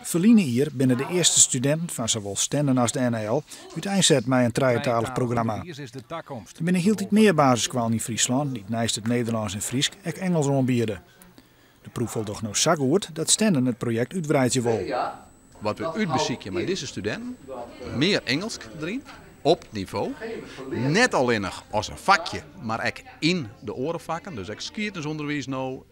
Ferline jier binne de earste studinten fan sawol Stenden as de NHL úteinset mei in trijetalich programma. Der binne hieltyd mear basisskoallen yn Fryslân dy't neist it Nederlânsk en Frysk ek Ingelsk oanbiede. De proef foldocht no sa goed dat Stenden it projekt útwreidzje wol. Wat we útbesykje mei dizze studinten, mear Ingelsk deryn, op nivo. Net allinnich as in fakje, mar ek yn de oare fakken. Dus ek skiednisûnderwiis no,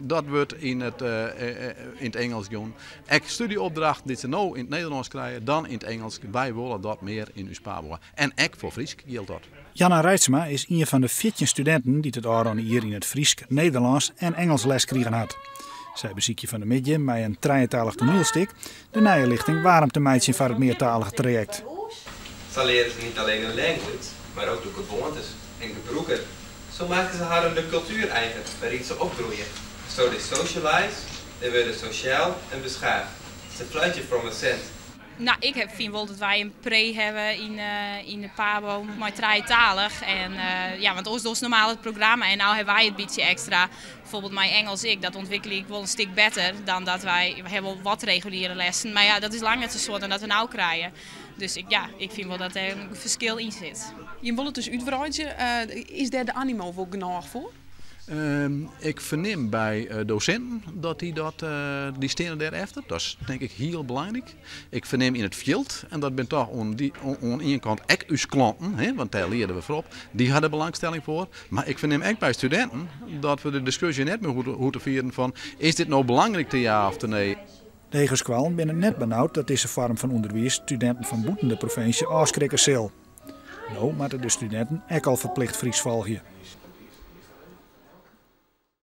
dat wurdt yn it yn it Ingelsk jûn. Ek stúdzjeopdrachten dy't se no yn it Nederlânsk krije, dan yn it Ingelsk. Wy wolle dat mear yn ús Pabo. En ek foar Frysk jildt dat. Janna Reitsma is ien fan de 14 studinten dy't it ôfrûne jier yn it Frysk, Nederlânsk en Ingelsk les krigen hat. Sy besykje fan 'e middei mei in trijetalich toanielstik de nije lichting waarm te meitsjen foar it meartalige trajekt. Sa leare se niet alleen een language, mar ook de gewoantes en gebrûken. Zo maken ze harren de kultuer eigen wêryn't se opgroeie. So they socialize, they wurde sosjaal en beskaafd. Ze fluitje from a cent. No, ik fyn wol dat wy in pre hawwe yn de Pabo mei trijetalich. En ja, want oars dochst normaal it programma en no hawwe wy it bytsje ekstra. Bijvoorbeeld mei Ingelsk ek, dat ûntwikkelje ik wol in stik better dan dat wy, we hawwe wol wat reguliere lessen, mar ja, dat is lang net sa soad dan dat we no krije. Dus ik, ja, ik fyn wol dat dêr in ferskil yn sit. Jim wolle it dus útwreidzje. Is dêr de animo wol genôch foar? Ik fernim by dosinten dat dy dat, dy steane dêr efter. Dat is tink ik hiel belangryk. Ik fernim yn it fjild, en dat binne toch oan dy, oan ien kant ek ús klanten, hè, want dêr leare we foar op, dy ha der belangstelling foar. Mar ik fernim ek by studinten dat we de diskusje net mear hoege te fieren fan is dit no belangryk te ja of te nee. De hegeskoallen binne net benaud dat dizze foarm fan ûnderwiis studinten fan bûten de provinsje ôfskrikke sil. No moatte de studinten ek al ferplicht Frysk folgje.